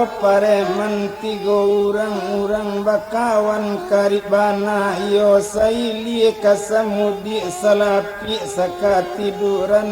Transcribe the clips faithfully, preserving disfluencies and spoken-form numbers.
Pareman tigo urang, urang bakawan karib bana, iyo sailia ka samudiak, salapik sakatiduran.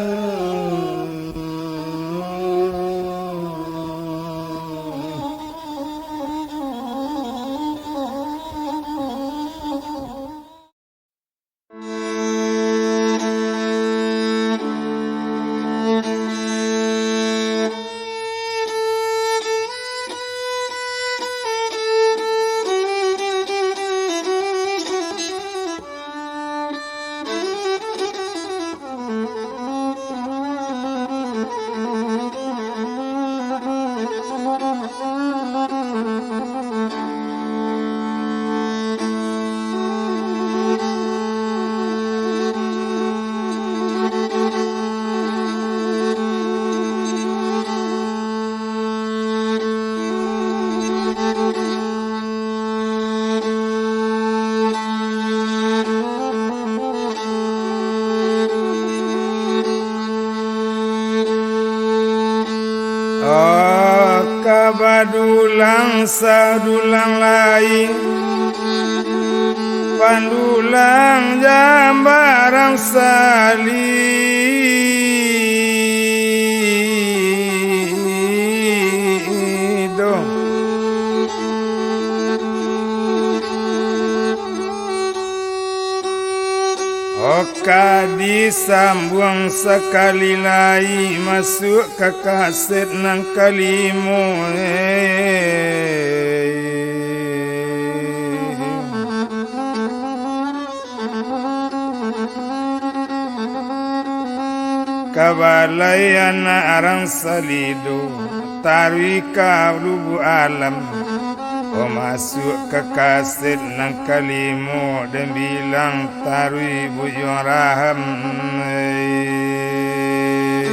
Oh, ka badulang sadulang lai, pandulang jambarang salido. Oka disambuang sakali lai, masuak ka kaset nan kalimo, eh. Ka balai anak arang salido, taruih ka lubuak alam. Oh, masuak ka kaset nan kalimo, den bilang taruih Buyuang Raham, eh.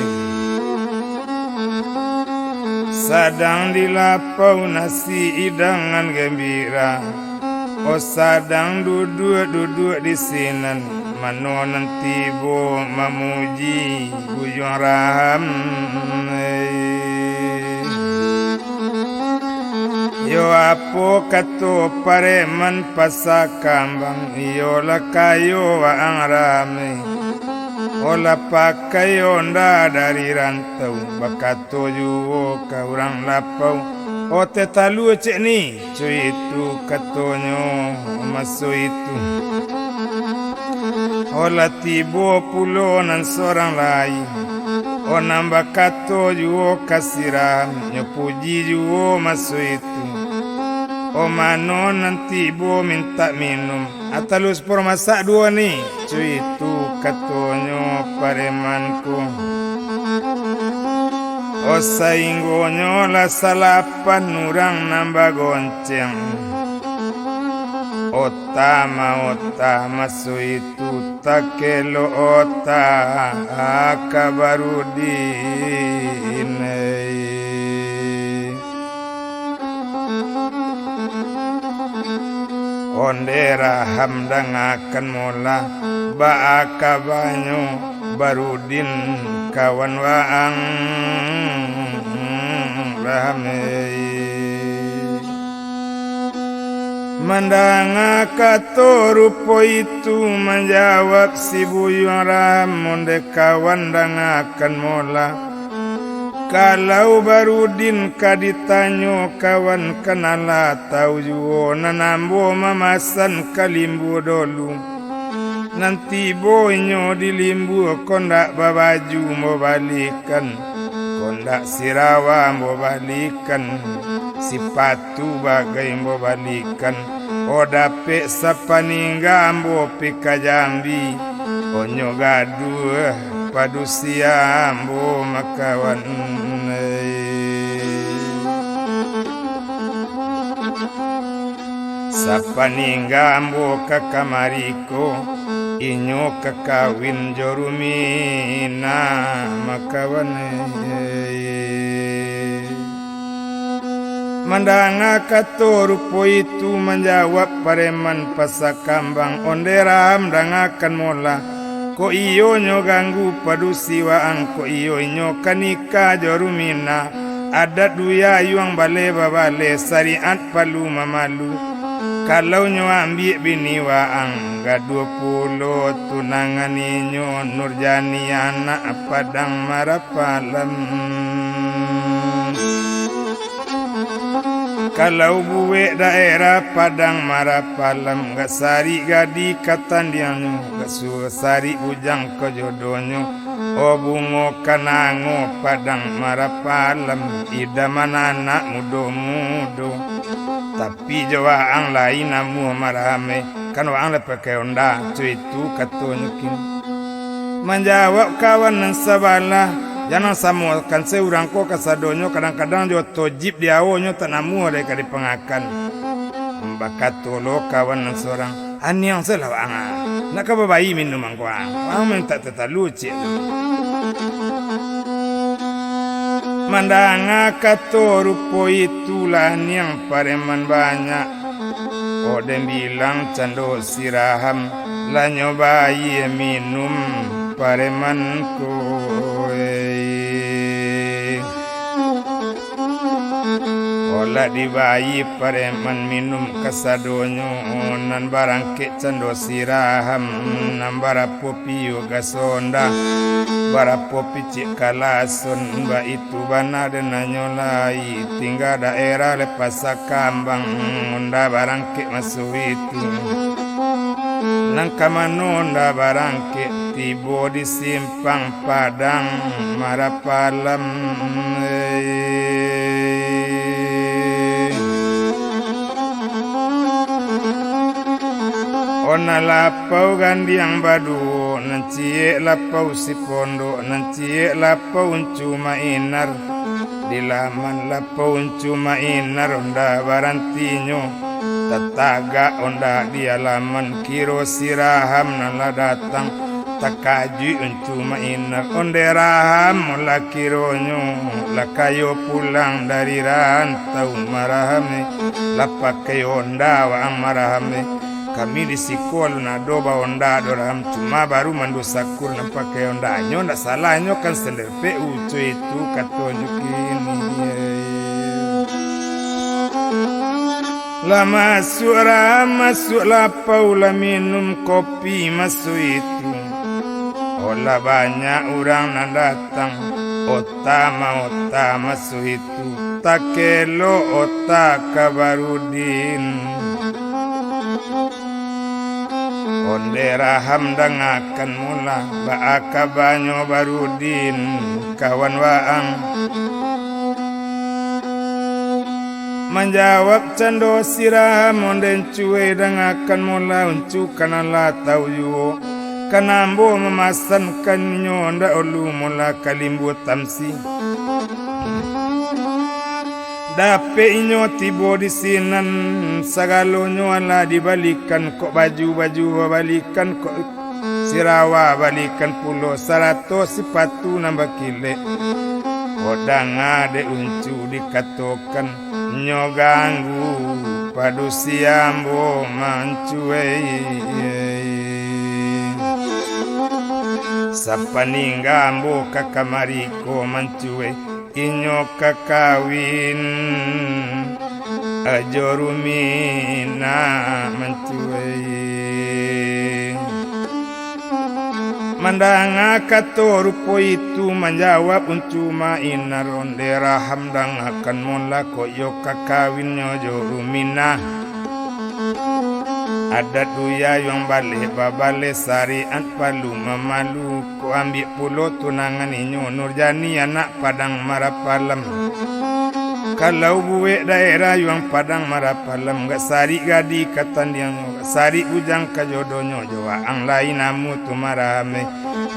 Sadang di lapau nasi idangan gambira. Oh, sadang duduak-duduak di sinan, mano nan tibo mamuji Buyuang Raham, eh. Yo, apo kato pareman Pasa Kambang, iyo lah kayo waang rami. Oh, lah pakai onda dari rantau, bakato juo ka urang lapau, "Oteh talua cek ni," co itu katonyo maso itu. Oh, lah tibo pulo nan sorang lai, oh, nan bakato juo ka si Raham, nyo puji juo maso itu. Oh, mano nan tibo mintak minum, "Ah, talua siporo masak duo ni," co itu katonyo pareman ko. Oh, sainggonyo lah salapan urang nan bagonceng. Ota maota maso itu takelok ota ka Barudin, eh. Onde Raham dangakan mola, baa kabanyo Barudin kawan waang Raham, eh. Mandanga kato rupo itu, manjawab si Buyuang Raham, onde kawan dangakan mola. Kalau Barudin ka ditanyo kawan, kan alah tau juo, nan ambo mamasan ka limbuah dolu. Nan tibo inyo di limbuah, kondak babaju ambo balikan, kondak sirawa ambo balikan, sipatu bagai ambo balikan. Oh, dapek sapaningga ambo pi ka Jambi, onyo gaduah padusi ambo makawan. Sapaningga ambo ka kamari ko, inyo ka kawin jo Rumina makawan. Mandanga kato rupo itu, manjawab pareman Pasa Kambang, onde Raham dangakan mola. Kok iyo nyo ganggu padusi waang, kok iyo inyo ka nikah jo Rumina, Adat duya yuang baleh babaleh, sariat palu mamalu. Kalau nyo ambiak bini waang, gaduah pulo tunangan inyo, Nurjani anak Padang Marapalam. Kalau buwek daerah Padang Marapalam, gak sarik gadih ka tandiangnyo, gak su-, sarik bujang ka jodonyo. Oh bungo kanango Padang Marapalam, idaman anak mudo-mudo. Tapi jo waang lai namuah Maraham e, kan waang lai pakai onda, co itu katonyo kini. Manjawab kawan nan sabalah, jan samokan se urang ko kasadonyo, kadang-kadang jo oto jip di awonyo tak namuah dari ka dipangakan. Bakato lo kawan nan sorang, "Aniang se lah waang ah, nak ka babayi minum angko ah, waang mintak tatalu ciek tu." Mandanga kato rupo itu lah aniang pareman banyak. Odeh bilang cando si Raham, lah nyo bayie minum pareman ko, eh. Olah dibayie pareman minum kasadonyo, nan barangkek cando si Raham, nan barapo piyo gaso onda, barapo picik kalason, baitu bana den nanyo lai, tingga daerah Lepasa Kambang, onda barangkek maso itu. Nan ka mano onda barangkek, tibo di simpang Padang Marapalam. Ona lapau gandiang baduo, nan ciek lapau si pondok, nan ciek lapau Uncu Mainar. Di laman lapau Uncu Mainar onda barantinyo, tatagak onda di alaman, kiro si Raham nan lah datang. Takajuik Uncu Mainar, ondeh Raham lah kironyo, lah kayo pulang dari rantau Maraham e, lah pakai onda waang Maraham e. Kami di siko alun ado baonda doh Raham, cuma baru Mando Sakur nan pakai ondanyo, ndak salahnyo kan sendepek uco itu, katonyo kini. Lah masuak Raham, masuak lapau, lah minum kopi maso itu. Olah banyak urang nan datang, ota maota maso itu, takelok ota Kabarudin. Ondeh Raham dangakan molah, baa kabanyo Barudin, kawan waang. Manjawab cando si Raham, ondeh Uncu e, dangakan molah Uncu, kan alah tau juo, kan ambo mamasankan inyo ndak ulu molah ka Limbu Tamsi. Dapek inyo tibo di sinan, sagalonyo alah dibalikan, kok baju-baju babalikan, kok sirawa balikan pulo, sarato sipatu nan bakilek. Odang dek Uncu dikatokan, nyo ganggu padusi ambo Mancuei. Sapaningga ambo ka kamari ko Mancuei, inyo ka kawin jo Ruminah Mancuei. Mandanga kato rupo itu, manjawab Uncu Mainar, ondeh Raham dangakan molah, kok iyo ka kawinnyo jo Ruminah. Adat duya yuang baleh babaleh, sariat palu mamalu, kok ambiak pulo tunangan inyo Nurjani anak Padang Marapalam. Kalau buek daerah yuang Padang Marapalam, gak sarik gadih ka tandiangnyo, gak sarik bujang ka jodonyo, jo waang lai namuah tu Maraham e,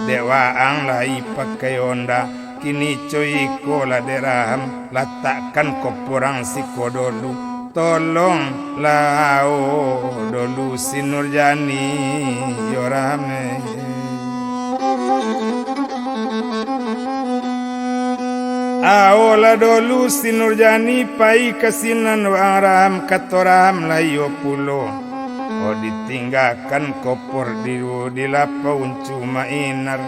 dek waang lai pakai onda. Kini co iko lah dek Raham, latakkan koporang siko dolu. Tolonglah ao dolu si Nurjani, yo Raham e. Aolah dolu si Nurjani pai ka sinan waang Raham, kato Raham lah iyo pulo. Oh, ditinggakan kopor di, di lapau uncu mainar.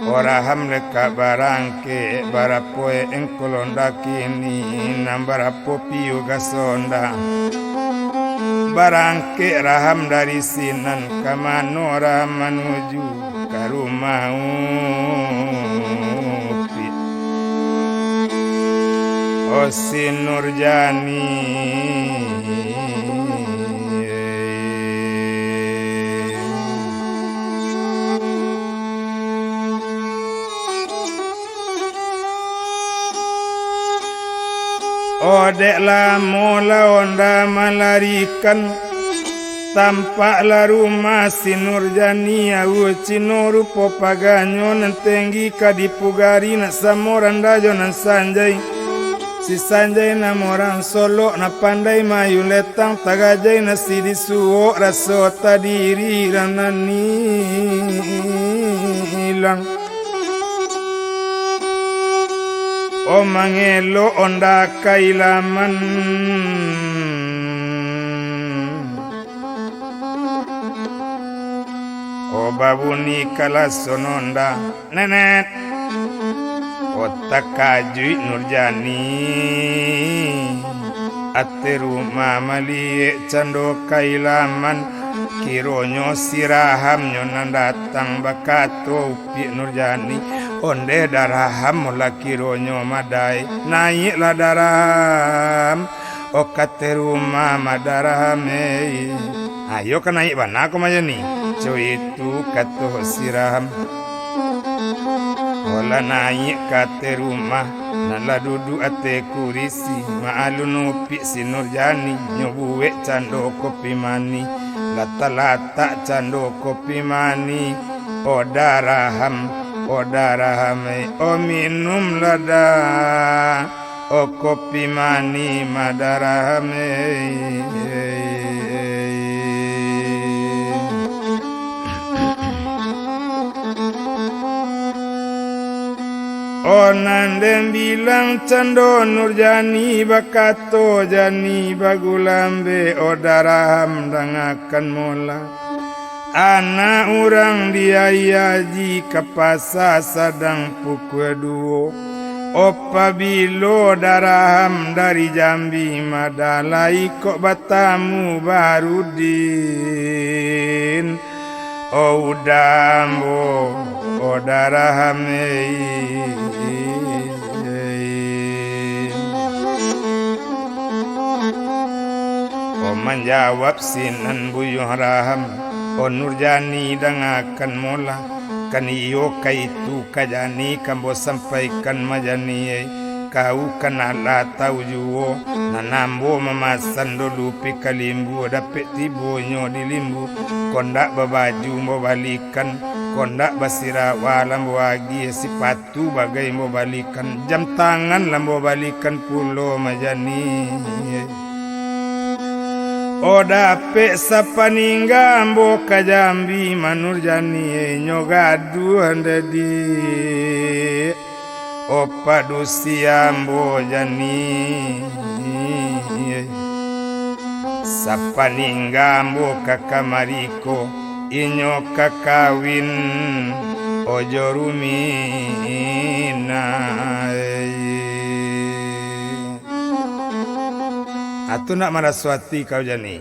Oh, Raham lekak barangkek, barapo engkau londa kini, nan barapo piuga sonda. Barangkek Raham dari sinan, ka mano Raham manuju? Ka rumah Upik. Oh, si Nurjani. Oh, dek lamo lah onda malarikan, tampaklah rumah si Nurjani, awua cino rupo paganyo nan tenggi ka dipugari, nak samo randah jo nan sanjai. Si sanjai namo urang Solok, nak pandai maayun letang, tagajai nasi disuok, raso tadiri ranani ilang. Oh, mangelok onda kailaman. Oh, babuni kalason onda, nenet. Oh, takajuik Nurjani. Ateh rumah maliek cando kailaman. Kironyo si Rahamnyo nan datang, bakato Upik Nurjani, "Ondeh Daraham lah kironyo madai, naiaklah Daraham, oh, ka ateh rumah mah Daraham ei." "Ayo ka naiak bana ko Majani," co itu kato si Raham. Oh, lah naiak ka ateh rumah, nan lah duduak ateh kurisi, maalun Upik si Nurjani, nyo buek cando kopi manih, lah talatak cando kopi manih. Oh Daraham, oh Daraham ei, oh minumlah Da, oh kopi manih mah Daraham ei. Oh, nan den bilang cando Nurjani, bakato Jani bagulambek, oh Daraham dangakan mola. Anak urang di Aia Aji ka pasa sadang pukua duo. Oh, pabilo Daraham dari Jambi mah Da, lai kok batamu Baharudin. Oh, uda ambo, oh Daraham ei. Oh, manjawab sinan buyuang Raham, oh Nurjani dangakan mola, kan iyo ka itu ka Jani, kan ambo sampaikan Majani ei. Kau kan alah tau juo, nan ambo mamasan dulu pi ka Limbu, dapek tibonyo di Limbu, kondak babaju ambo balikan, kondak basirawa lah ambo agiah, sipatu bagai ambo balikan, jam tangan lah ambo balikan pulo Majani. Oh, dapek sapaningga ambo ka Jambi mah Nurjani, nyo gaduah ndadi. Oh, padusi ambo Jani, sapaningga ambo ka kamari ko, inyo ka kawin, oh, jo Rumina. Atu nak maraso ati kau Jani.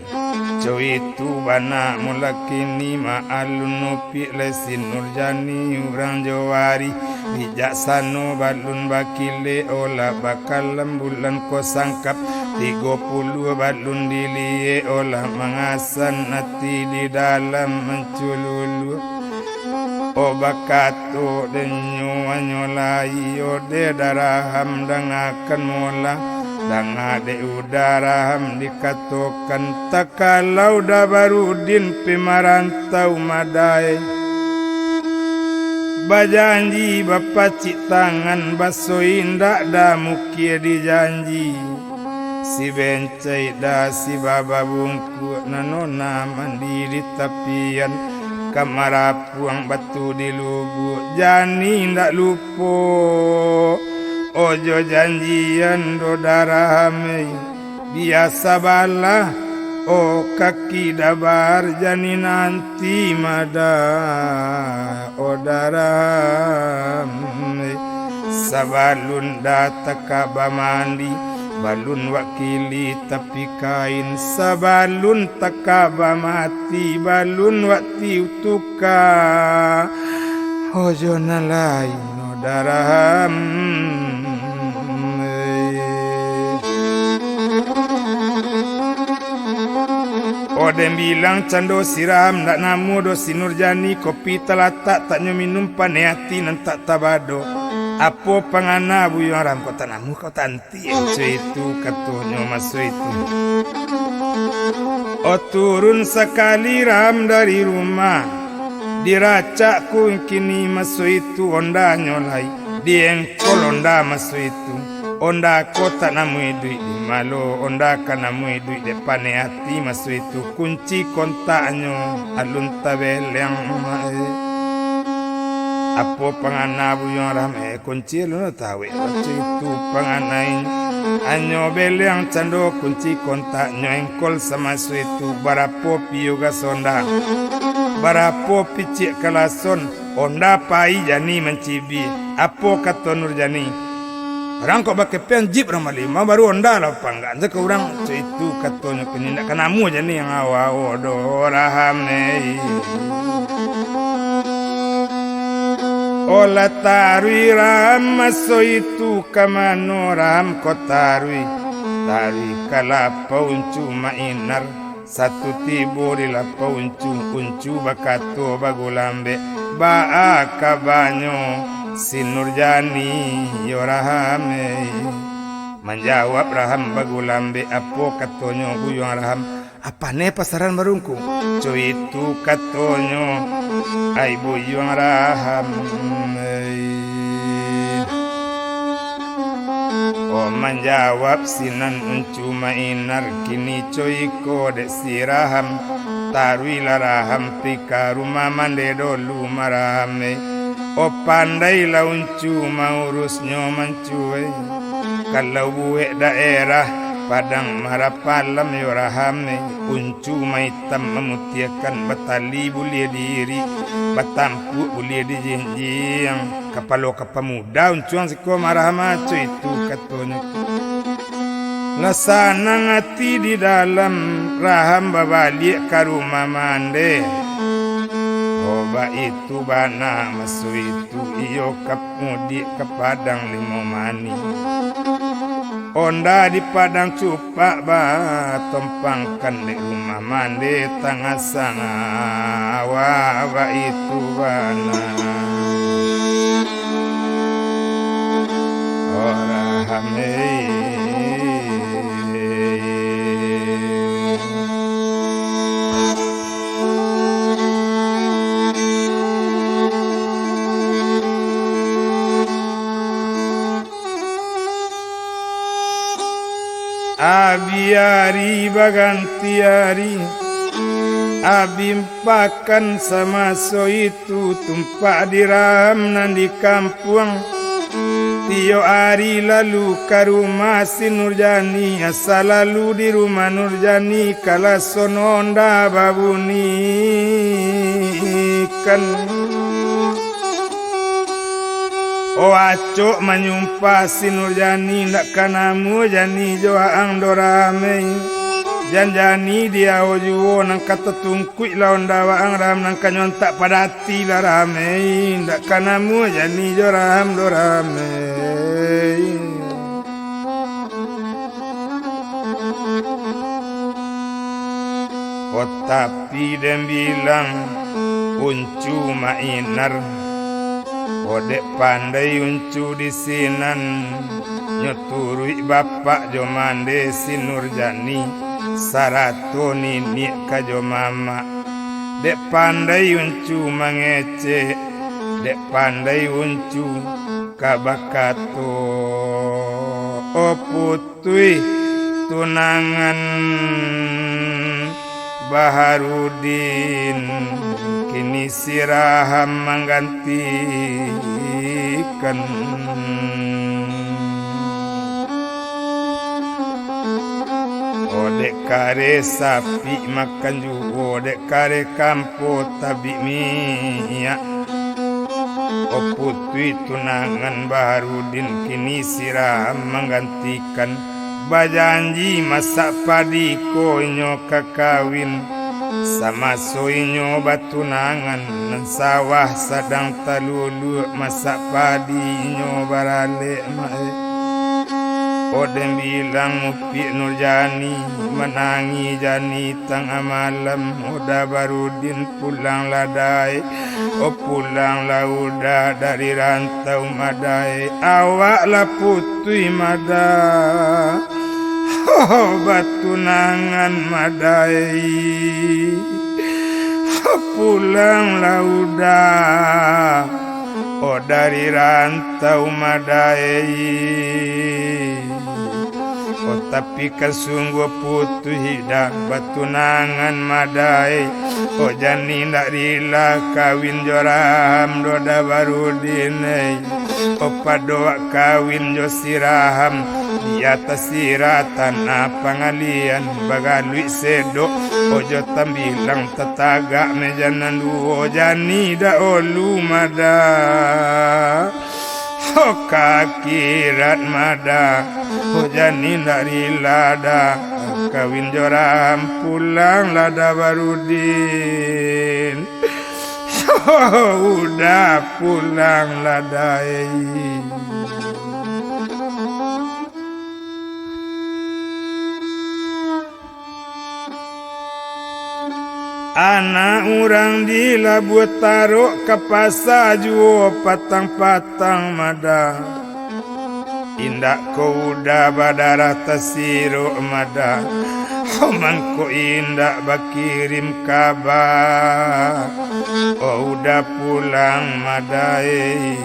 Co itu bana mulakini maalun Upik lai si Nurjani urang Jowari. Bijaksano balun bakilek, olah bakalam bulan ko sangkap. Tigo puluah balun diliek, olah mangasan ati di dalam mancululuak. Oh, bakato denyo anyo lai, oh, deh Daraham dangakan mola, danga dek Uda Raham dikatokan, takalau Da Barudin pi marantau madai. Bajanji bapacik tangan, baso indak Da mukie dijanji. Si bencai Da si baba bungkuak, nan nona mandi di tapian, ka marapuang batu di lubuak. Jani indak lupo, ojo janjian doh Da Raham ei. Biasa balah O kaki dabar jani nanti mada, o darah. Sabalun datang ka bamandi, balun wakili tapi kain, sabalun taka bamati, balun wakti tuka. Ojo nan lain, o darah. O den bilang cando si Raham, ndak namuah doh si Nurjani, kopi talatak tak nyo minum, paneh ati nan tak tabado. Apo pangana buyuang Raham, kok tak namuah, kok tak Tiok co itu katonyo maso itu. O turun sakali Raham dari rumah, diracak kungkini maso itu ondanyo lai, diengkol onda maso itu. Onda ko tak namuah iduik di malo, onda ka namuah iduik dek paneh ati maso itu, kunci kontaknyo alun tabeleng. Apo pangana buyuang Raham, eh, kunci alun tawek, maso itu panganai. Anyo beleng cando kunci kontaknyo, engkol samaso itu, barapo piyo gaso onda, barapo piciak kalason, onda pai jani mancibi. Apo kato Nurjani? Urang kok bakepean jip urang malima, baru onda lah panggak. Ndak ka urang, co itu katonyo, kini ndak ka namuah jani ang awak, o do Raham, eh. O lah taruih Raham maso itu, ka mano Raham ko taruih? Taruih ka lapau Uncu Mainar. Satu tibo di lapau Uncu, Uncu bakato bagulambek, "Baa kabanyo si Nurjani yo Raham, eh?" Manjawab Raham bagulambek, apo katonyo buyuang Raham, "Apaneh pasaran barungku?" Co itu katonyo, ai buyuang Raham, eh. O manjawab sinan Uncu Mainar, kini co iko dek si Raham, taruihlah Raham pi ka rumah mande dolu maraham, eh. O pandailah Uncu maurusnyo mancuai. Kalau buek daerah Padang Marapalam yo Raham, eh. Uncu maitam mamutiahkan, batali buliah diirik, batampuak buliah dijinjiang. Kapalo ka pamuda uncuang siko maraham, co itu katonyo. Lah sanang ati di dalam, Raham babaliak ka rumah mande. O baitu bana maso itu, iyo ka mudiak ka Padang Limau Manih. Onda di Padang Cupak batompangkan dek rumah mande tangah sanga, awak baitu bana. O Raham, eh. Abih ari baganti ari, abih pakan samaso itu, tumpak di Raham nan di kampuang. Tiok ari lalu ka rumah si Nurjani, asa lalu di rumah Nurjani, kalason onda babunikan. O acok manyumpah si Nurjani, ndak ka namuah jani jo waang do Raham, eh. Jan jani di awo juo nan ka tatungkuik lah onda waang Raham, nan ka nyontak padati lah Raham, eh. Ndak ka namuah jani jo Raham do Raham, eh. O tapi den bilang Uncu Mainar, o dek pandai Uncu di sinan, nyo turuik bapak jo mande si Nurjani, sarato niniak ka jo mamak. Dek pandai Uncu mangecek, dek pandai Uncu ka bakato, o putuih tunangan Baharudin, kini si Raham manggantikan. Dek kareh sapik makan juo, dek kareh kampo tabik minyak. O putuih tunangan Baharudin, kini sirah manggantikan. Bajanji masak padi ko inyo ka kawin. Samaso inyo batunangan, nan sawah sadang taluluak, masak padi inyo baralek, mak e. Odeh bilang Mupiak Nurjani, manangih jani tangah malam, Uda Barudin, pulanglah dai, o pulanglah Uda dari rantau, madai. Awak lah putuih, madai. Ho, batunangan, madai. Ho, pulanglah Uda, o dari rantau, madai. O tapi kan sungguah putuih dah batunangan, madai. O jani ndak rila kawin jo Raham doh, Da Barudin ai. O pado wak kawin jo si Raham, di ateh sirah tanah pangalian, bagaluik sedok, o jo tambilang tatagak meja nan duo, jani dahulu, mada. Ho, ka akhirat, mada. Ho, jani ndak rila dah kawin jo Raham, pulanglah Da Barudin. Ho, Uda, pulanglah dai. Anak urang di Labuah Tarok ka pasa juo patang-patang, mada. Indak ko Uda badarah tasirok, mada. Mangko indak bakirim kaba. O Uda pulang, mada e.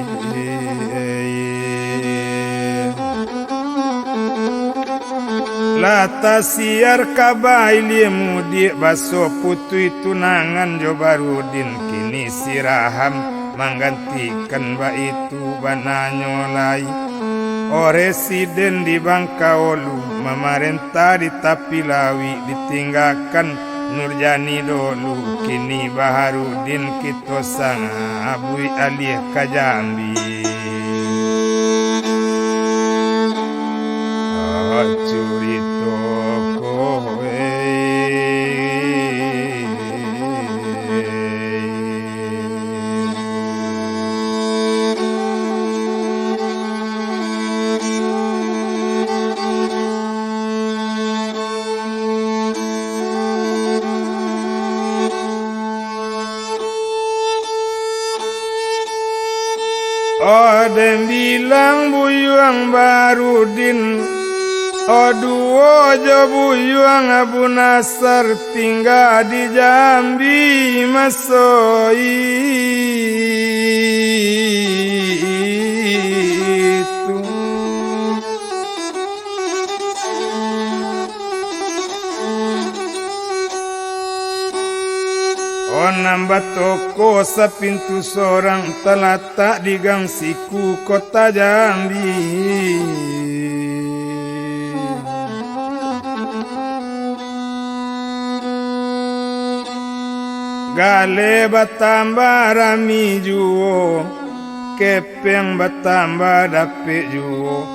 Lah tasiar kaba ilia mudiak, baso putuih tunangan jo Barudin, kini si Raham manggantikan, baitu bananyo lai. O residen di Bangkaolu, mamarentah di tapi lauik, ditinggakan Nurjani dolu, kini Baharudin kito sangabuik aliah ka Jambi. Ah, curito ko, eh. O den bilang Buyuang Barudin, o duo jo Buyuang Abu Nasar tingga di Jambi maso itu. O nan batoko sapintu sorang, talatak di Gang Siku, Kota Jambi. Galeh batambah rami juo, kepeng batambah dapek juo.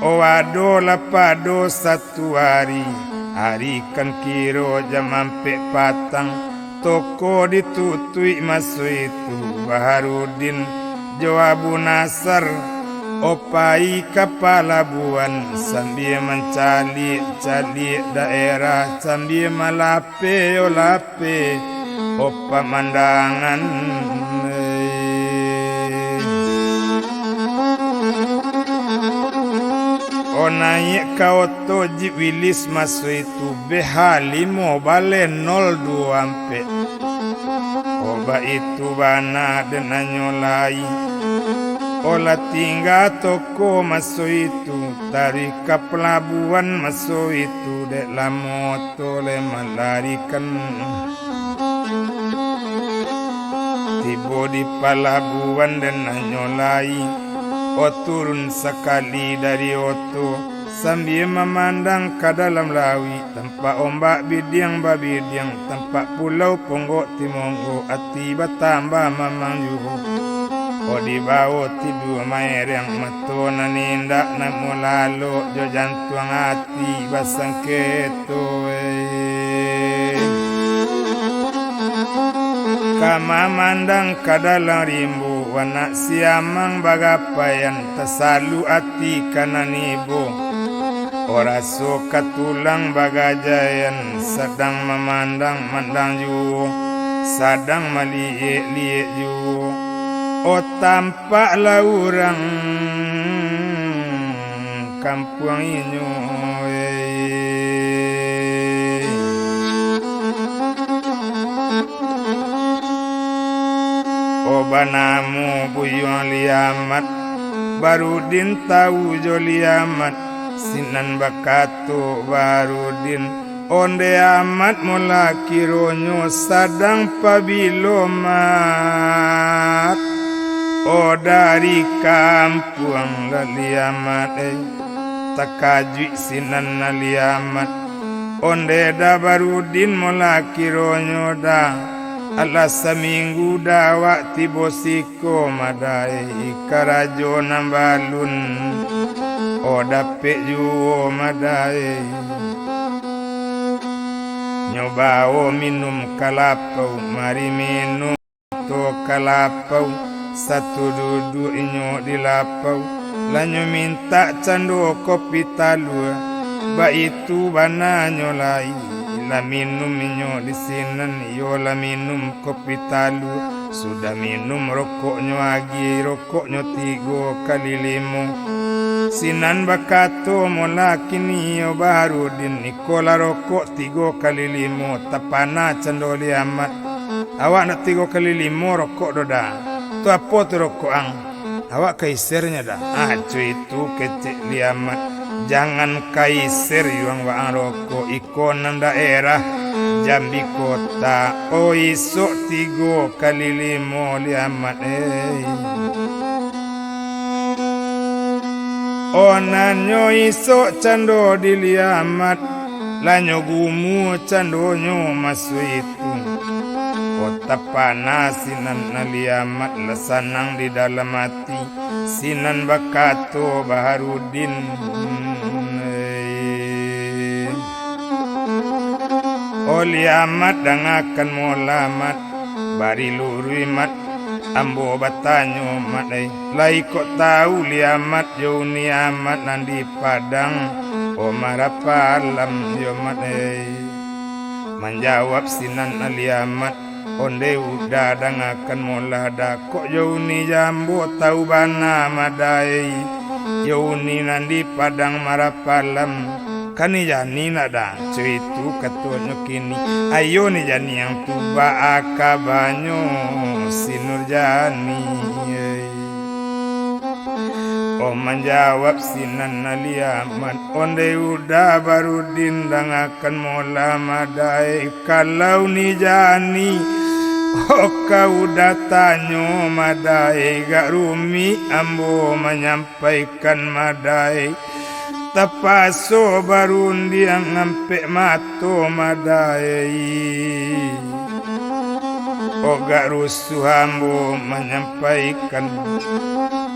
O ado lah pado satu ari, ari kan kiro jam ampek patang, toko ditutuik maso itu. Baharudin jo Abu Nasar, o pai ka palabuahan, sambia mancaliak-caliak daerah, sambia malapeh, o lapeh, o pamandangan. O naiak ka oto jip Wilis maso itu, B H limo baleh nol duo ampek. O baitu bana den anyo lai. O lah tingga toko maso itu, taruih ka palabuahan maso itu, dek lamo oto lai malarikan. Tibo di palabuahan den anyo lai, o turun sakali dari oto, Sambia mamandang ka dalam lauik, tampak ombak bidiang babidiang, tampak pulau ponggok timonggok, ati batambah mamang juo. Odi bao tidua maereng, mato nan indak nak mulalok, jo jantuang ati basangketo, eh. Ka mamandang ka dalam rimbo, anak siamang bagapaian, tasalu ati ka nan ibo. O raso ka tulang bagajaian, sadang mamandang-mandang juo, sadang maliyek-liyek juo. O tampak lah urang kampuang inyo, eh. O banamo Buyuang Liamat, Barudin tau jo Liamat, sinan bakato Barudin, Onde amat mola kironyo sadang pabilo mat. O dari kampuang lah Liamat, eh, takajuik sinan lah Liamat. Onde dah Barudin mola kironyo dah, alah saminggu dah awak tibo si ko madai, karajo nan balun, o dapek juo madai. Nyo bao minum kalapau, mari minum to kalapau, satu duduak inyo di lapau, lah nyo mintak cando kopi talua, baitu bananyo lai, lah minum inyo di sinan, iyo lah minum kopi talua, sudah minum rokoknyo agiah, rokoknyo tigo kali limo. Sinan bakato mola kini, iyo Barudin, iko lah rokok tigo kali limo, tapana cando Liamat. Awak nak tigo kali limo rokok doh dah. Tu apo tu rokok ang? Awak ka isernyo dah. Ah, co itu kecek Liamat. Jangan ka iser yuang waang rokok, iko nan daerah Jambi Kota. O isok tigo kali limo Liamat, eh. O nan nyo isok cando di Liamat, lah nyo gumu candonyo maso itu. O tapana sinan lah Liamat, lah sanang di dalam ati. Sinan bakato Baharudin, eh. O Liamat, dangakan mola Mat, bari luruih Mat, ambo batanyo Mat, eh. Lai kok tau Liamat, jo Uni Amat nan di Padang, o marapalam yo Mat, eh. Manjawab sinan Liamat, Onde uda dangakan mola dakok jo uni jambo tau bana madai. Jo uni nan di padang marapalam, ka ni jani nak da, co itu katonyo kini. Ayo ni jani ang tu baa kabanyo si Nurjani. Oh manjawab sinan Liamat, onde uda Barudin dangakan mola madai. Kalau ni jani, oh ka uda tanyo madai, gak rumik ambo manyampaikan madai. Tapaso barundiang ampek mato madai. Oh gak rusuah ambo manyampaikan,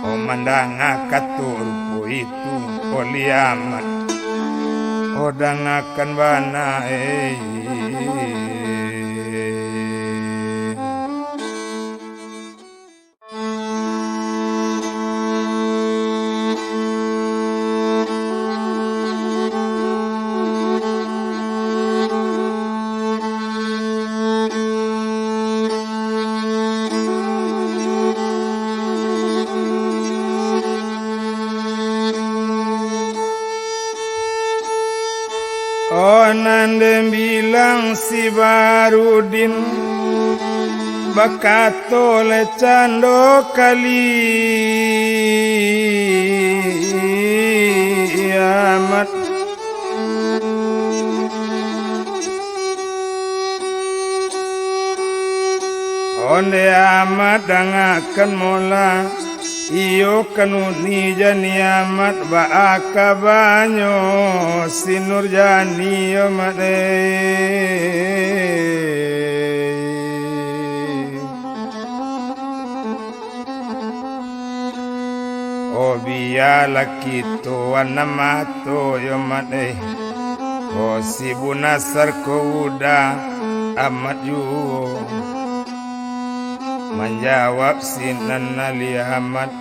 oh mandanga kato rupo itu, oh Liamat. Oh dangakan bana, eh. Oh, nan den bilang si Barudin, bakato le cando kali amat. Onde amat dangakan mola, Iyo kan uni Jani Amat, baa kabanyo si Nurjani yo Mat, eh. Oh, bialah kito anam mato yo Mat, eh. Oh, si Bunasar ko Uda Amat juo. Manjawab sinan Ali Amat,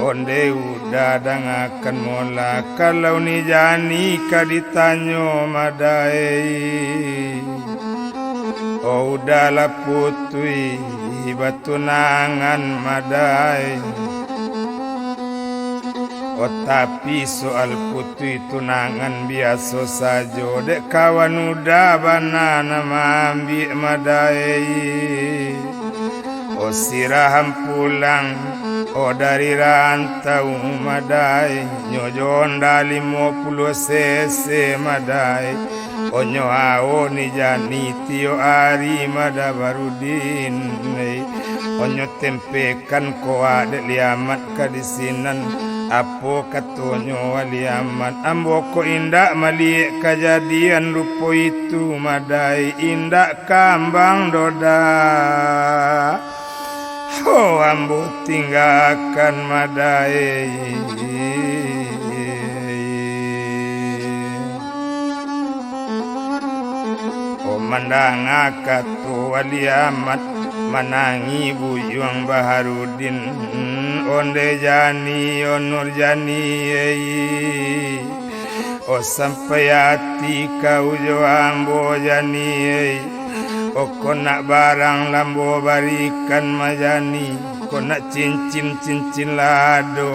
onde Uda dangakan mola, kalau ni Jani ka ditanyo madai. Oh, Uda lah putuih batunangan madai. Oh, tapi soal putuih tunangan biaso sajo, dek kawan Uda bana nan maambiak madai. Oh, siraham pulang, oh, dari rantau madai, nyo jo onda limo puluah sese madai. Oh, nyo awo ni Jani tiok ari mada Barudin, eh. Oh, nyo tempekan ko adek Liamat ka di sinan. Apo katonyo Liamat, ambo ko indak maliek kajadian rupo itu madai, indak kambang doh Da. Oh, ambo tinggakan madai. Oh, mandanga kato Wali Amat, manangih buyuang Baharudin, onde Jani, oh Nurjani, ei. Oh, sampai ati kau jo ambo, Jani, ei. Oh, kok nak barang lambo barikan ma Jani, kok nak cincin-cincin lah ado,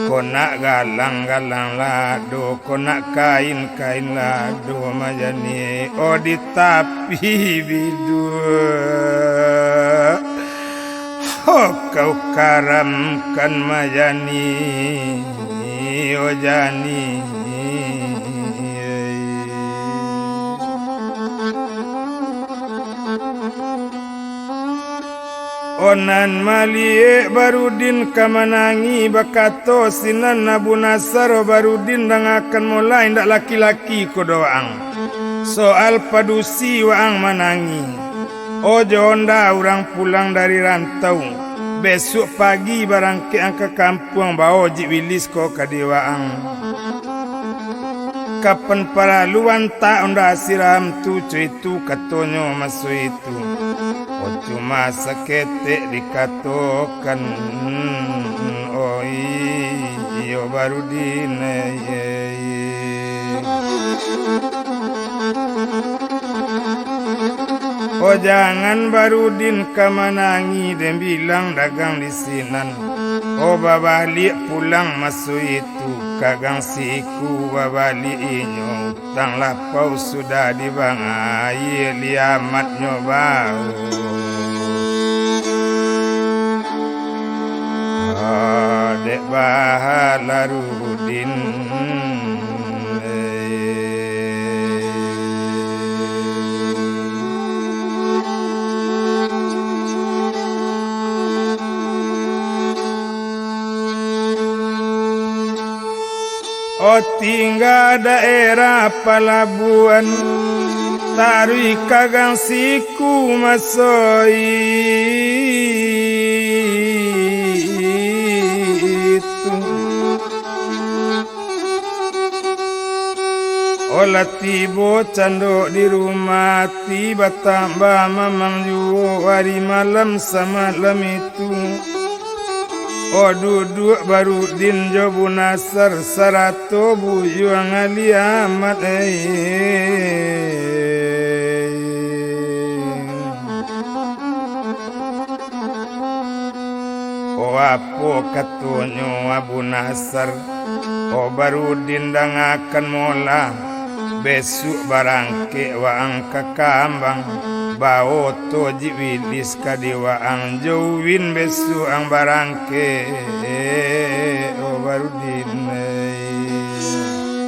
kok nak galang-galang lah ado, kok nak kain-kain lah ado ma Jani, ei. Oh, di tapi biduak. Ho, kau karamkan ma Jani, oh Jani. Oh, nan maliek Barudin ka manangih, bakato sinan Abu Nasar, oh Barudin, dangakan mola, indak laki-laki ko doh waang. Soal padusi waang manangih. Oh, jo onda urang pulang dari rantau, besuak pagi barangkek ang ka kampuang, bao jik wilis ko ka di waang. Kapan paralu antak onda siraham tu, co itu katonyo maso itu. Oh, cuma saketek dikatokan, oh iyo Barudin, eh, eh, eh. Oh, jangan Barudin ka manangih, den bilang dagang di sinan. Oh, babaliak pulang maso itu, ka gang siku babaliak inyo, utang lapau sudah dibangaia, Liamatnyo bao. Ah, dek Baharudin. Oh, tingga daerah palabuahan, taruih ka gang siku maso itu. Oh, lah tibo cando di rumah, ati batambah mamang juo, ari malam samalam itu. Oh, duduak Barudin jo Bunasar, sarato buyuang Liamat, eh. Oh, apo katonyo Abu Nasar? Oh, Barudin, dangakan mola, besuak barangkek waang ka kambang, bao to jik wilis ka di waang, jo uwin besuak ang barangkek, oh Barudin, eh.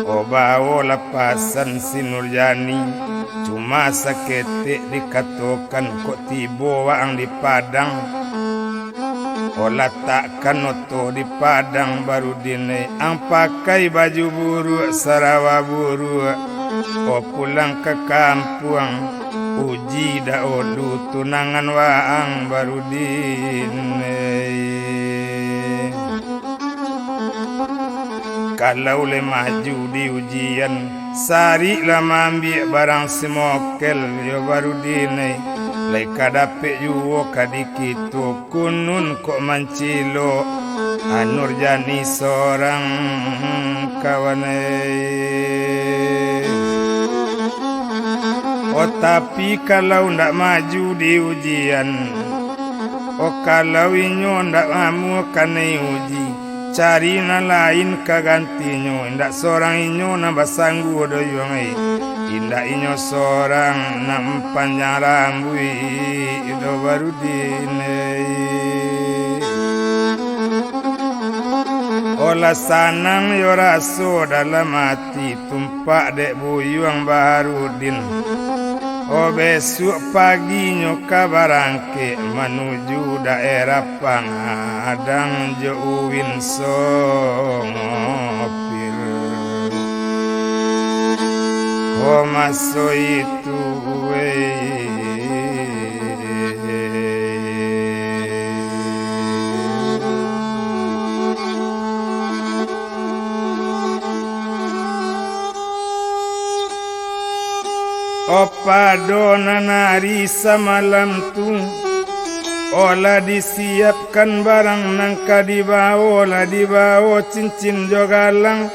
Oh, baolah pasan si Nurjani, cuma saketek dikatokan, kok tibo waang di Padang, O latakkan oto di Padang Barudin ai, ang pakai baju buruak, sarawa buruak. O pulang ka kampuang, uji dahulu tunangan waang Barudin ai. Kalau lai maju di ujian, sarik lah maambiak barang simokel yo Barudin ai. Lai ka dapek juo ka di kito, kunun kok mancilok, Anur Jani sorang kawan ai. O tapi kalau ndak maju di ujian, o kalau inyo ndak amuah kanai uji, cari nan lain ka gantinyo, indak sorang inyo nan basanggu doh yuang ai. Indak inyo sorang nan panjang rambuik doh Barudin ai. O lah sanang yo raso dalam ati, tumpak dek buyuang Barudin. O besuak paginyo ka barangkek manuju daerah Pangadang jo Uwin Songopir. O maso itu, wei. O pado nan ari samalam tu, o lah disiapkan barang nan ka dibawo, lah dibawo cincin jo galang.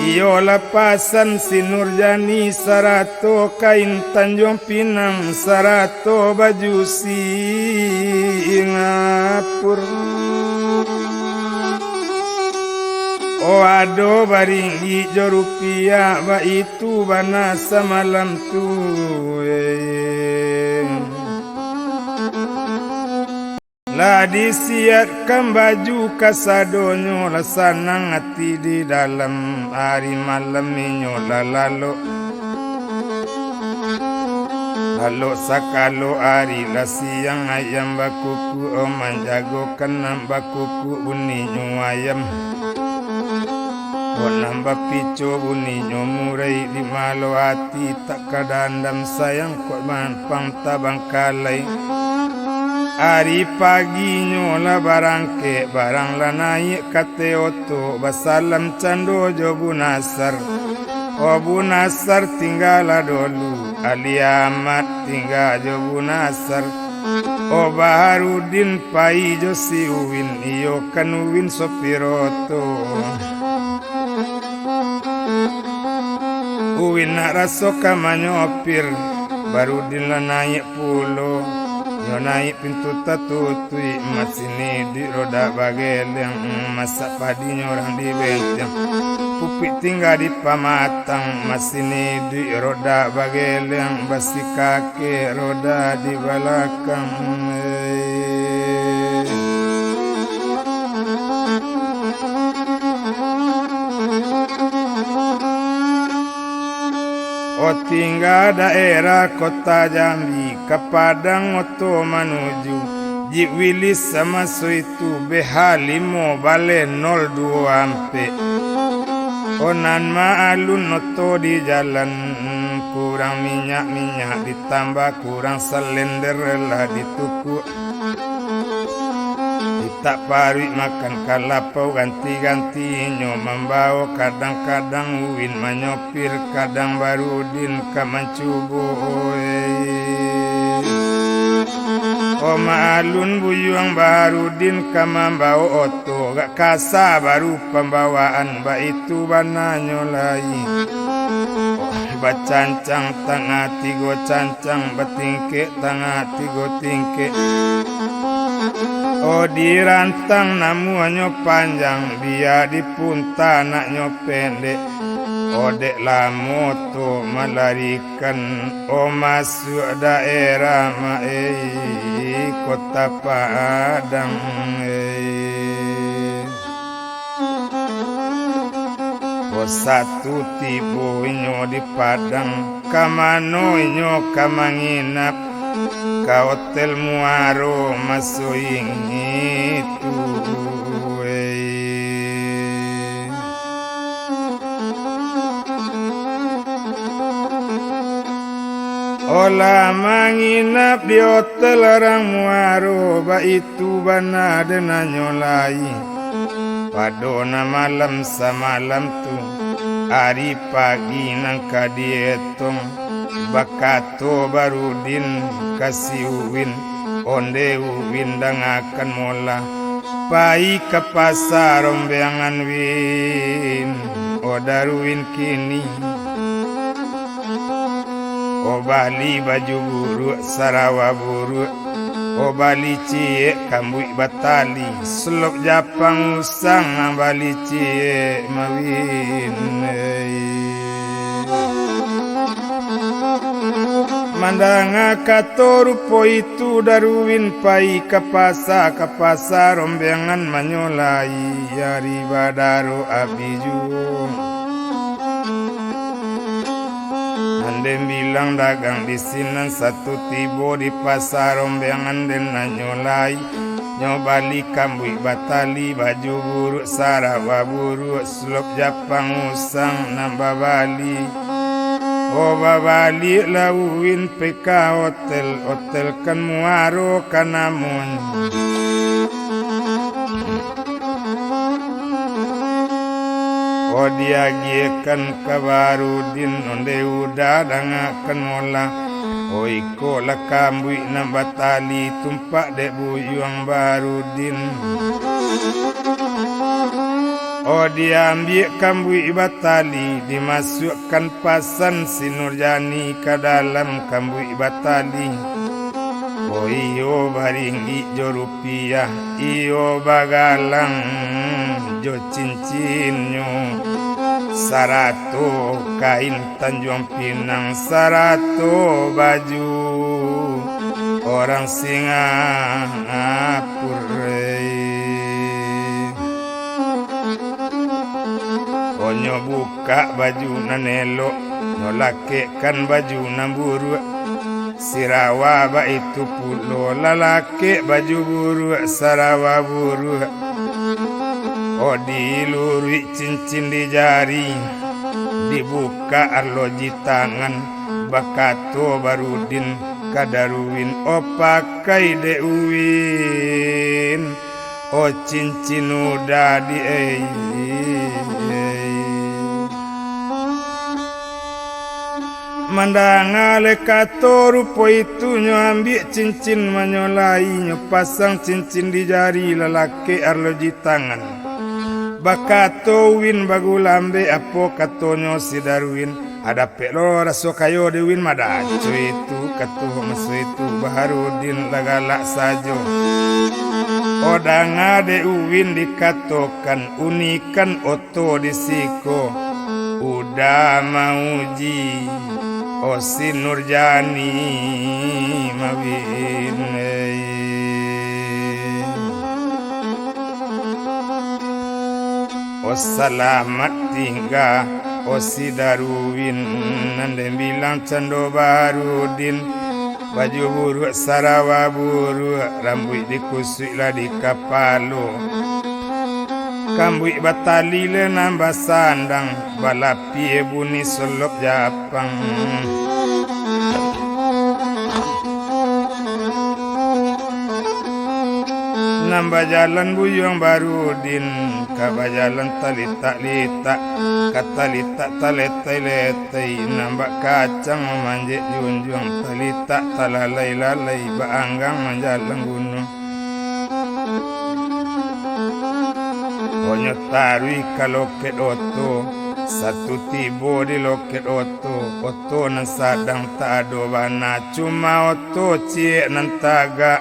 Iyo lah pasan si Nurjani, sarato kain Tanjuang Pinang, sarato baju Singapur. O ado baringgik jo rupiah, baitu bana samalam tu, eh. Lah disiapkan baju kasadonyo, lah sanang ati di dalam. Ari malam inyo lah lalok. Lalok sakalo ari lah siang, ayam bakukuak, o manjago kanam bakukuak buninyo ayam. O nan bapico buninyo murai, di malo ati tak ka dandam, sayang kok mampang tabangkalai. Ari paginyo lah barangkek, barang lah naiak ka ateh oto, basalam cando jo Bu Nasar. O Bu Nasar tinggalah dolu, Ali Ahmad tingga jo Bu Nasar. O Baharudin pai jo si Uwin, iyo kan Uwin sopir oto. Uwin nak raso ka manyopir, Baharudin lah naiak pulo. Nyo naiak pintu tatutuik, masin iduik roda bageleng, masak padinyo urang di benteng. Pupik tingga di pamatang, masin iduik roda bageleng, basi kakek roda di balakang. O tingga daerah Kota Jambi, ka Padang oto manuju, Jeep Willys samaso itu B H limo baleh nol duo ampek. O nan ma-alun oto di jalan, kurang minyak, minyak ditambah, kurang salender lah ditukuk. Itak paruik makan kalapau, ganti-gantinyo mambawo, kadang-kadang Uwin manyopir, kadang Baharudin ka mancubo, eh. O ma-alun buyuang Baharudin ka mambawo oto, agak kasa baru pambawaan, baitu bananyo lai. Bacancang tangah tigo cancang, batingkek tangah tigo tingkek. O dirantang namuahnyo panjang, bia dipunta anaknyo pendek. O dek lamo tu malarikan, o masuak daerah ma-, ei, Kota Padang, ei. Ko satu tibo inyo di Padang, ka mano inyo ka manginap? ka Hotel Muaro maso itu, wei. Olah manginap di hotel urang Muaro, baitu bana den nyo lai. Pado nan malam samalam tu, ari pagi nan ka dietong, bakato Barudin ka si Uwin, "Onde Uwin, dangakan molah, pai ka pasa Rombengan, Win, o Daruwin kini. O bali baju buruak, sarawa buruak, o bali ciek kambuik batali, selop japang usang, bali ciek mawin." Mandanga kato rupo itu, Daruwin pai ka pasa, ka pasa Rombengan manyolai ari badaro abih juo. Nan den bilang dagang di sinan, satu tibo di pasa Rombengan den nyo lai, nyo bali kambuik batali, baju buruak, sarawa buruak, selop japang usang nan babali. O babaliaklah Uwin pai ka hotel, hotel kan Muaro ka namonyo. O diagiahkan ka Barudin, onde Uda, dangakan molah. O ikolah kambuik nan batali, tumpak dek buyuang Barudin. O diambiak kambuik batali, dimasuakkan pasan si Nurjani ka dalam kambuik batali. O iyo baringgik jo rupiah, iyo bagalang jo cincinnyo, sarato kain Tanjuang Pinang, sarato baju urang Singapura. O nyo bukak baju nan elok, nyo lakekkan baju nan buruak. Sirawa baitu pulo, lalakek baju buruak, sarawa buruak. O diluruik cincin di jari, dibukak arloji tangan, bakato Barudin ka Daruwin, "O pakai dek Uwin, o cincin Uda di ei." Mandanga lai kato rupo itu, nyo ambiak cincin manyolai, nyo pasang cincin di jari, lalakek arloji tangan. Bakato Uwin bagulambek, apo katonyo si Daruwin, "Ah, dapek lo raso kayo dek Uwin madaco itu," kato maso itu Baharudin, "lah galak sajo. O danga dek Uwin dikatokan, unikan oto di siko, Uda mauji, o si Nurjani mawin." O salamat tingga, o si Daruwin, nan den bilang cando Baharudin. Baju buruak, sarawa buruak, rambuik dikusuik lah di kapalo. Kambuik batali lah nan basandang, balapie bunyi solok japang. Nan bajalan buyuang Barudin, ka bajalan talitak-litak, ka talitak taletai-letai, nan bak kacang mamanjek junjuang, talitak talalai-lalai, baanggang manjalang gunuang. Onyo taruih ka lokek oto, satu tibo di lokek oto, oto nan sadang tak ado bana, cuma oto ciek nan tagak.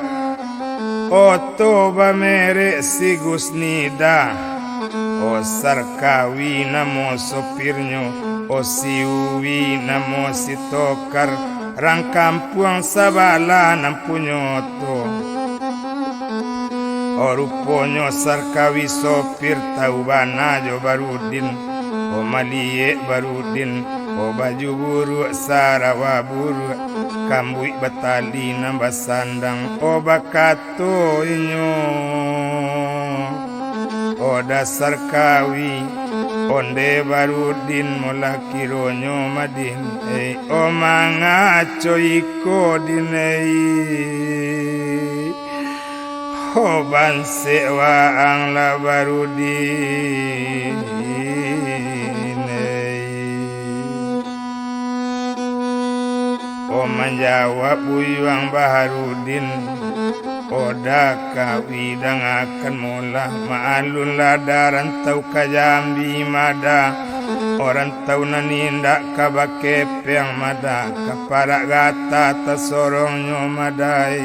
Oto bamerek Sigus Nida. O Sarkawi namo sopirnyo, o Siuwi namo si Tokar, rang kampuang sabalah nan punyo oto. O ruponyo Sarkawi sopir tau bana jo Barudin, o maliek Barudin, o baju buruak, sarawa buruak. kambuik batali nan basandang, o bakato inyo, o dasar kawi, onde Barudin molah kironyo madin, ei, o mangaco iko dinei. Ho bansek waang lah Barudin, ei. Ho manjawab buyuang Baharudin, o dakawi dangakan molah, maalun lah darantau ka Jambi mada, o rantau nan indak ka bakepeng mada, ka parak gata tasorongnyo madai.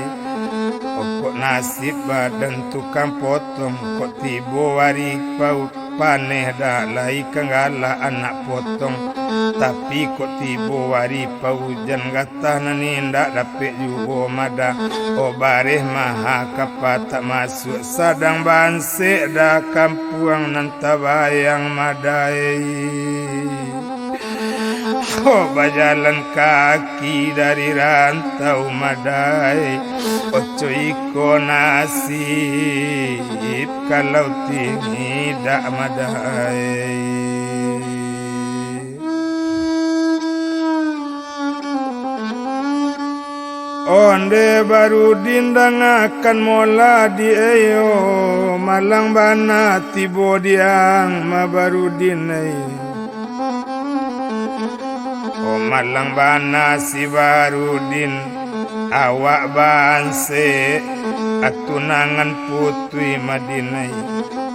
Okok nasib badan tukang potong, kok tibo ari paut, paneh dak lai kanggalah anak potong. Tapi kok tibo ari paujan, gatah nan indak dapek juo mada. O bareh maha kapa tak masuak, sadang bansek dah kampuang nan tabayang madai. Ho bajalan kaki dari rantau madai, oco iko nasib kalau tidak madai. Onde Barudin dangakan molah di eyo, malang bana tibo diang ma Barudin ei. O malang bana si Barudin, awak bansek, atunangan putuih madinai.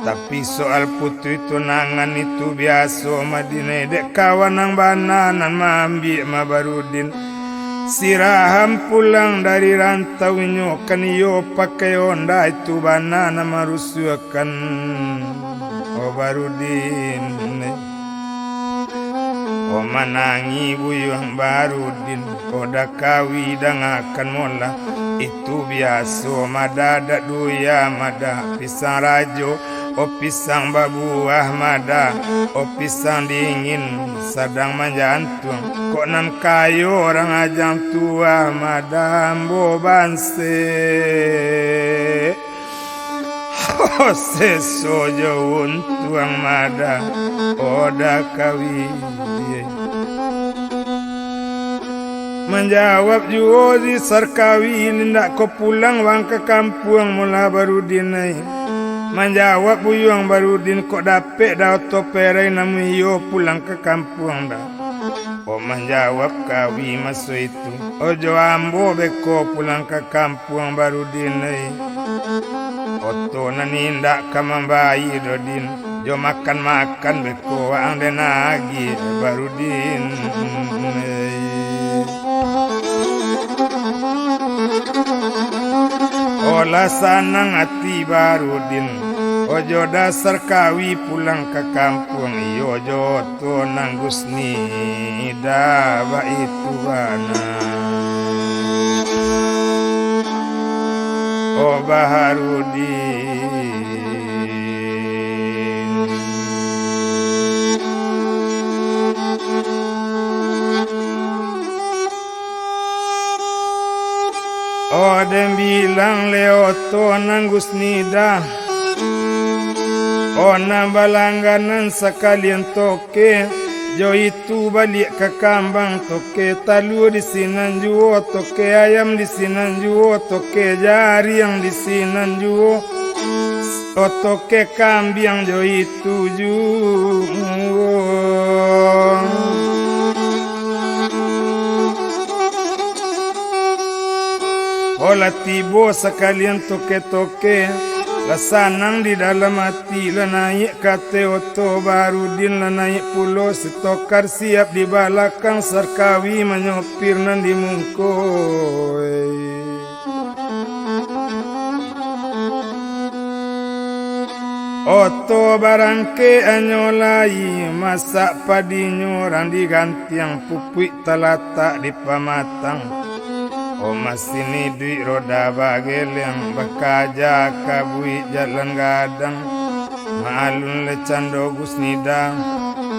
Tapi soal putuih tunangan itu biaso madinai, dek kawan nan bana nan maambiak ma Barudin. Siraham pulang dari rantau inyo kan iyo pakai onda itu bana nan marusuah kan, o Barudin. O manangi buyuang Barudin, o dakawi dangakan molah, itu biaso mada dak duya mada, pisang rajo, o pisang babuah mada, o pisang dingin sadang manjantuang, kok nan kayo urang ajang tuah mada ambo bansek. Seso jo untuang mada, o dakawi. Manjawab juo si Sarkawi, indak ko pulang wang ka kampuang molah Barudin ai. Manjawab buyuang Barudin, kok dapek dah oto perai namuah iyo pulang ka kampuang dah. O manjawab kawi maso itu, ojo ambo beko pulang ka kampuang Barudin ai. Oto nan indak ka mambayia doh Din, jo makan-makan beko waang den agiah Barudin ai. Olah sanang ati Barudin, ojo dasar kawi pulang ka kampuang iyo jo Tonang Gusnida baitu bana. O Baharudin. O den bilang lewat Tonang Gusnida. O nan balangganan sakalian toke, jo itu baliak ka kambang toke, talua di sinan juo toke, ayam di sinan juo toke, jariang di sinan juo, o toke kambiang jo itu juo. O lah tibo sakalian toke-toke, lah sanang di dalam ati, lah naiak ka ateh oto Barudin, lah naiak pulo si Tokar siap di balakang, Sarkawi manyopir nan di mungko. Oto barangkek anyo lai, masak padinyo urang digantiang, pupuik talatak di pamatang. O masin iduik roda bageleng, bakaja kabuik jalan gadang. Maalun le cando Gusnida,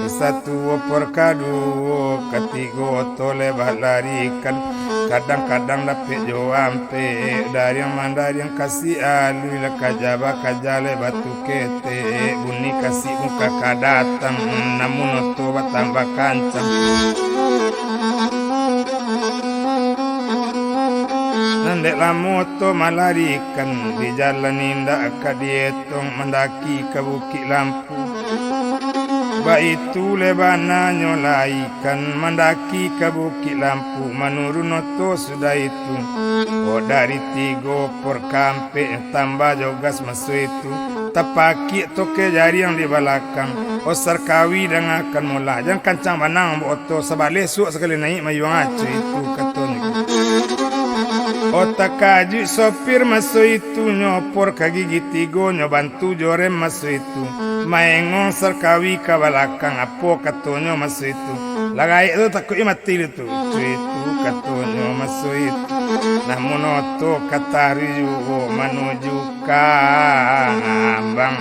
satu opor kaduo, katigo oto le balarikan. Kadang-kadang dapek jo ampek, dariang mandariang kasi alui, lah kaja bakaja lai batu ketek, bunyi kasi muka ka datang, namun oto batambah kancang. Nan dek lamo oto malarikan, di jalan indak ka dietong, mandaki ka Bukik Lampu. Baitu leh bananyo lai kan, mandaki ka Bukik Lampu, manurun oto sudah itu. Oh, dari tigo por ka ampek, tambah jo gas maso itu. Tapakiak toke jariang di balakang. Oh, Sarkawi dangakan molah, jan kancang banang ambo oto, sabaleh suok sakali naiak mayuang aco itu, katonyo. Oh, takajuik sopir maso itu, nyo por ka gigi tigo, nyo bantu jo rem maso itu. Maengong Sarkawi ka balakang, apo katonyo maso itu. Lah gaek tu takuik mati tu. Cuitu katonyo maso itu, namun oto ka taruih juo manuju Kambang.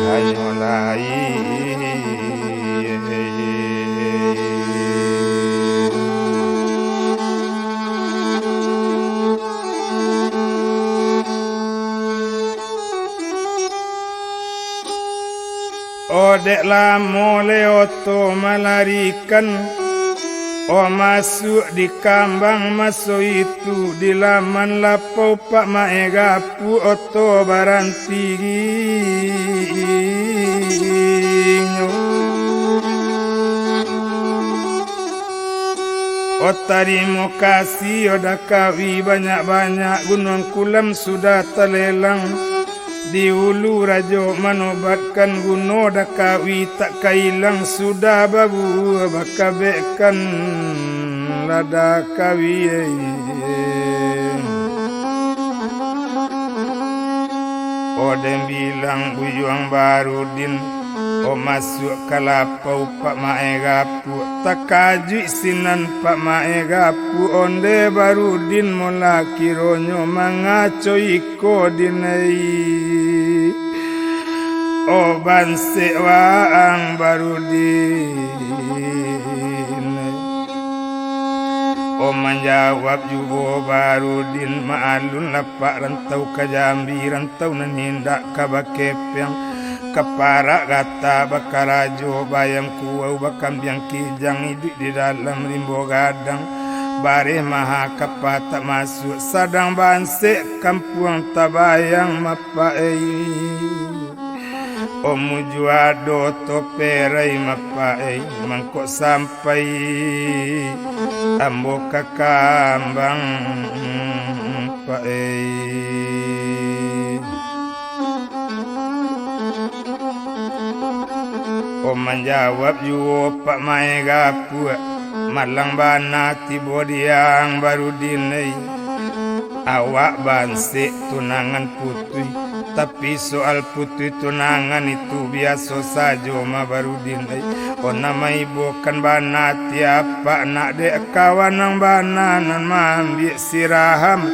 Hanyo lai. Oh, dek lamo le oto malarikan, oh, masuak di Kambang maso itu, di laman lapau Pak Mae Gapuak oto barantinyo. Oh, tarimo kasih, oh, Dakawi, banyak-banyak gunuang kulam sudah talelang. Di ulu rajo manobatkan guno Dakawi tak ka ilang, sudah babuah bakabekkan lah Dakawi. Oh, den bilang buyuang Barudin, oh, masuak ka lapau Pak Mae Gapuak. Takajuik sinan Pak Mae Gapuak, ondeh Barudin molah kironyo mangaco iko dinai. Oh, bansek waang Barudin. Oh, manjawab juo Barudin, maalun lapak rantau ka Jambi, rantau nan indak ka bakepeang, ka parak gata bakarajo, bayam kuau bakambiang kijang, iduik di dalam rimbo gadang, bareh maha kapa tak masuak, sadang bansek kampuang tabayang mapak ei. Omu juo ado toperai mapak ei, mangkok sampai ambo ka Kambang pak ei. Oh, manjawab juo Pak Mae Gapuak, malang bana tibo diang Barudin ei. Awak bansek tunangan putuih, tapi soal putuih tunangan itu biaso sajo mah Barudin ei. Oh, nan maibokan bana tiapak nak dek kawan nan bana nan maambiak si Raham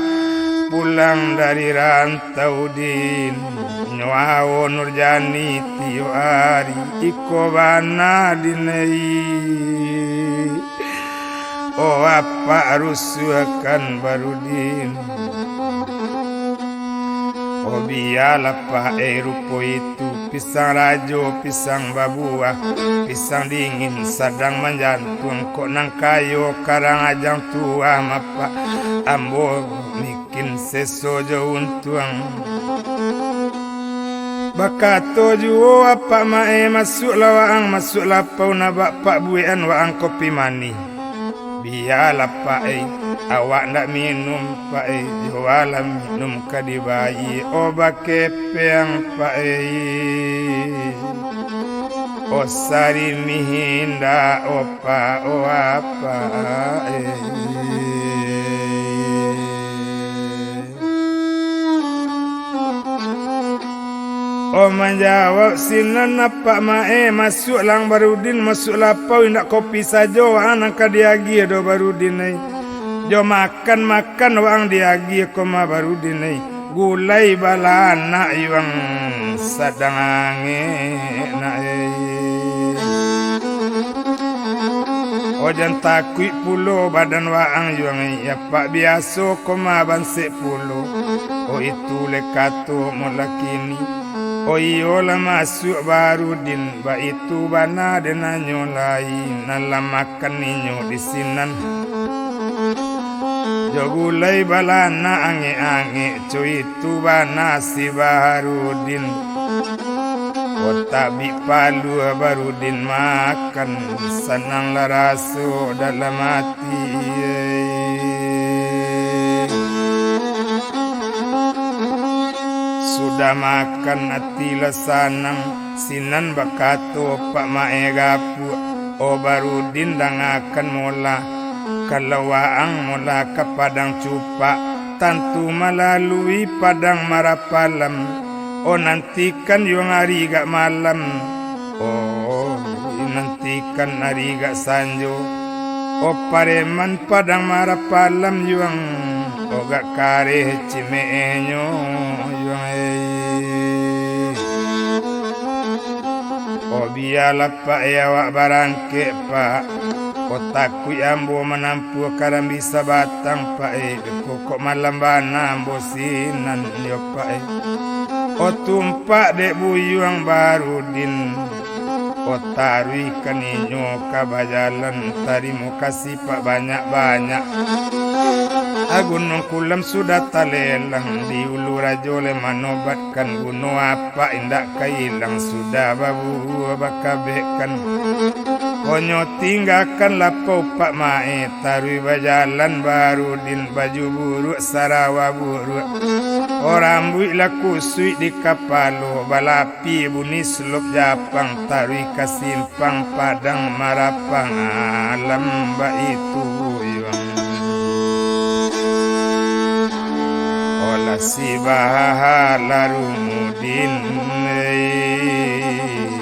pulang dari rantau din. Nyo awo Nurjani tiok ari iko bana dinai. Oh, apak rusuahkan Barudin. Oh, bialah pak ei, rupo itu pisang rajo, pisang babuah, pisang dingin sadang manjantuang, kok nan kayo karang ajang tuah mapak. Ambo mi- kin seso jo untuang. Bakato juo apak mae, masuaklah waang masuak lapau, nak bak pak buekan waang kopi manih. Bialah pak ei, awak ndak minum pak ei, juolah minum ka dibayie, oh bakepeang pak ei. Oh, sarimih indak, oh, pak, oh, apak, eh. Oh, manjawab sinan apak mae, masuak lang Barudin, masuak lapau, indak kopi sajo, waang nan ka diagiah doh Barudin, eh. Jo makan-makan waang diagiah ko mah Barudin, eh. Gulai balanak yuang sadang angek nak, eh. O jan takuik pulo badan waang yuang, apak biaso ko mabansek pulo. O itu lai kato mula kini. O iyo lah masuak Barudin, baitu bana den nanyo lai, nan lah makan inyo di sinan. Jo gulai balana angek-angek, co itu bana si Barudin. Otak bik paluah Barudin makan, sanang lah raso dalam ati. Sudah makan ati lah sanang, sinan bakato Pak Mae Gapuak, "O Barudin, dangakan mola, kalau waang mola ka Padang Cupak, tantu malalui Padang Marapalam. O nantikan yuang ari gak malam, o nantikan ari gak sanjo. O pareman Padang Marapalam yuang, o gak kareh cimeehnyo yuang, eh. O bialah Pak, eh, awak barangkek, Pak. O takuik ambo manampuah karambia sabatang, Pak, eh. Kok malam bana ambo sinan yo, Pak, eh. O tumpak dek buyuang Barudin. O taruihkan inyo ka bajalan, tarimo kasih Pak banyak-banyak. A Gunung Kulam sudah talelang, di Ulu Rajo lai manobatkan, guno apak indak ka ilang, sudah babuah bakabekkan. Konyo tinggakan lapau Pak Mae, taruih bajalan Barudin, baju buruak, sarawa buruak. O rambuik lah kusuik di kapalo, balap Pi bunyi slop Japang, taruih ka simpang Padang Marapang, alam baitu yuang. Olah si Baharudin, eh.